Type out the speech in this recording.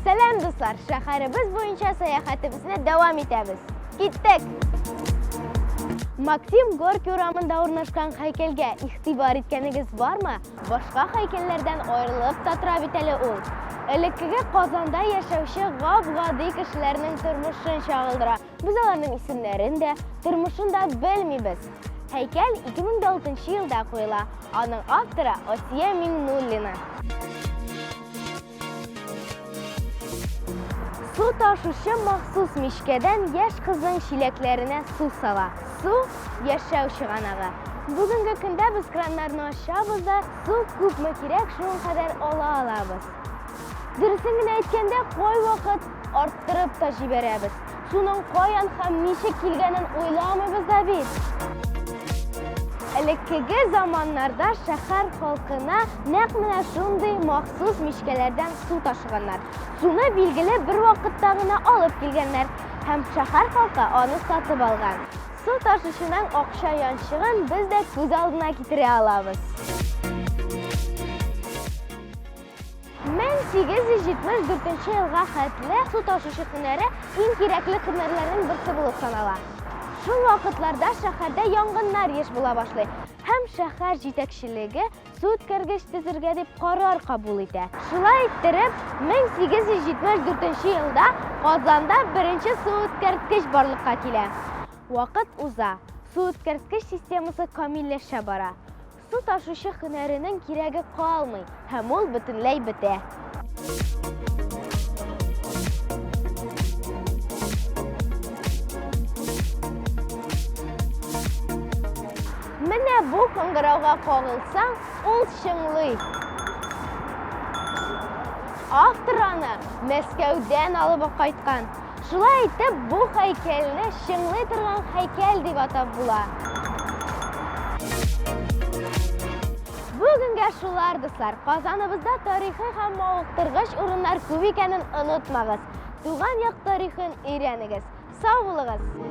Сәлам, дуслар! Шәһәребез буенча сәяхәтебезне дәвам итәбез. Киттек! Максим Горький урамында урнашкан һәйкәлгә игътибар иткәнегез бармы? Башка һәйкәлләрдән аерылып та тора бит әле ул. Элеккеге Казанда яшәүче гап-гади кешеләрнең тормышын чагылдыра. Без аларның исемнәрен дә, тормышын да белмибез. Һәйкәл 2006 елда куела. Аның авторы Асия Миңнуллина. Су ташучы махсус мичкәдән яшь кызның чиләкләренә су сала. Су, яшәү чыганагы. Бүгенге көндә без краннарны ачабыз да, су күпме кирәк, шуның кадәр ала алабыз. Дөресен генә әйткәндә, кайвакыт арттырып та җибәрәбез. Суның каян һәм ничек килгәнен уйламыйбыз да бит. Элеккеге заманнарда шәһәр халкына нәкъ менә шундый махсус мичкәләрдән су ташыганнар. Суны билгеле бер вакытта гына алып килгәннәр һәм шәһәр халкы аны сатып алган. Су ташучының акча янчыгын без дә күз алдына китерә алабыз. 1874 елга хәтле су ташучы һөнәре иң кирәкле һөнәрләрнең берсе булып санала. Шул вакытларда шәһәрдә янгыннар еш була башлый һәм шәһәр җитәкчелеге су үткәргеч төзергә дип карар кабул итә. Шулай иттереп, 1874 елда Казанда беренче су үткәрткеч барлыкка килә. Вакыт уза, су үткәрткеч системасы камилләшә бара. Су ташучы һөнәренең кирәге калмый һәм ул бөтенләй бетә. Менә бу кыңгырауга кагылсаң, ул чыңлый. Автор аны Мәскәүдән алып кайткан. Шулай итеп, бу һәйкәлне чыңлый торган һәйкәл дип атап була. Бүгенгә шулар, дуслар. Казаныбызда тарихи һәм мавыктыргыч урыннар күп икәнен онытмагыз. Туган як тарихын өйрәнегез. Сау булыгыз!